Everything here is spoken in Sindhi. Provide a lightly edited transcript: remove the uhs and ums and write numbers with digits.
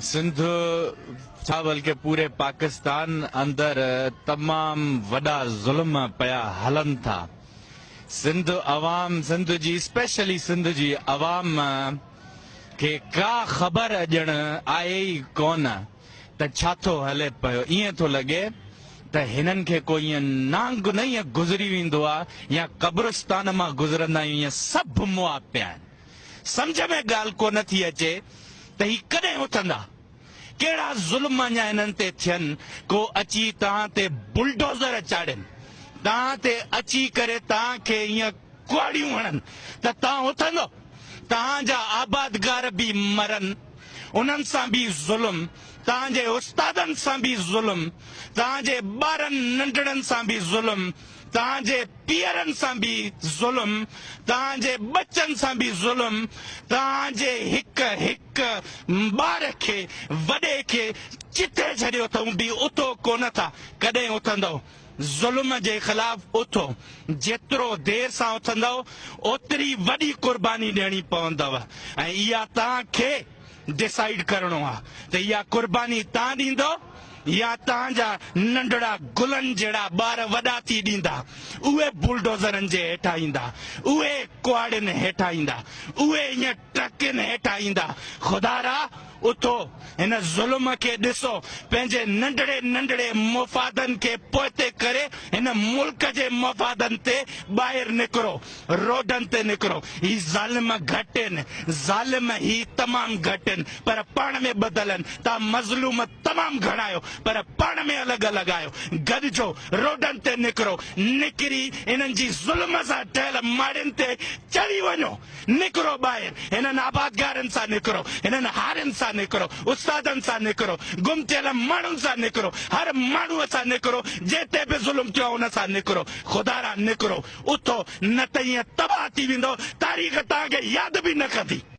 سنڌ ڇا بلڪه پوري پاڪستان اندر تمام وڏا ظلم پيا هلن ٿا. سنڌ عوام سنڌ جي اسپيشلي سنڌ جي عوام کي ڪا خبر ڄڻ آهي ئي ڪونه ته ڇا ٿو هلي پيو. ائين ٿو لڳي ته هنن کي ڪو ائين نانگ نه ائين گذري ويندو آ يا قبرستان مان گذرندا آهيون ائين سڀ مئا پيا آهن. سمجهه ۾ ڳالهه ڪو نه ٿي اچي ته هي ڪڏهن اٿندا؟ ڪهڙا ظلم اڃا هنن تي ٿين، ڪو اچي توهان تي بلڊوزر چاڙهين، توهان تي اچي ڪري توهان کي ائين ڪهاڙيون هڻن ته توهان اٿندو؟ توهان جا آبادگار به مرن، انهن سان به ظلم، توهان جي استادن سان به ظلم، توهان جي ٻارن ننڍڙن سان به ظلم، توهان جي پيئرن سان به ظلم، توهان جي ٻچن سان به ظلم، توهان جي هڪ هڪ ٻار کي وڏي کي چٿي ڇڏيو اٿئون به اٿو ڪونه ٿا، ڪڏهن اٿندؤ؟ ظلم جي خلاف اٿو، جيترو دير سان اٿندؤ اوتري وڏي قرباني ڏيڻي پوندؤ ۽ اها توهان کي ڊسائيڊ ڪرڻو آ ته اها قرباني تان ڏيندو يا تان جا ننڍڙا گلن جهڙا ٻار وڏا ٿي ڏيندا اهي بلڊوزرن جي هيٺان ايندا اهي ڪهاڙين هيٺان ايندا اهي ائين ٽرڪن هيٺان ايندا خدارا اٿو هن ظلم کي ڏسو پنهنجي ننڍڙي ننڍڙي مفادن کي پوئتي ڪري هن ملڪ جي مفادن تي ٻاهر نڪرو روڊن تي نڪرو. هي ظالم گهٽ هن، ظالم هي تمام گهٽ هن، پر پاڻ ۾ ٻڌل هن. توهان مظلوم تمام گهڻا آهيو، پر پاڻ ۾ الڳ الڳ آهيو. گڏجو، روڊن تي نڪرو، نڪري انهن جي ظلم سان ٺهيل ماڙين تي چڙهي وڃو. نڪرو ٻاهر، هنن آبادگارن سان نڪرو، هنن هارين سان نڪرو، استادن سان نڪرو، گم ٿيل ماڻهن سان نڪرو، هر ماڻهوء سان نڪرو، جنهن تي به ظلم ٿيو آهي ان سان نڪرو. خدارا نڪرو. اٿو نه ته ائين تباهه ٿي ويندؤ، تاريخ توهان کي ياد به نه ڪندي.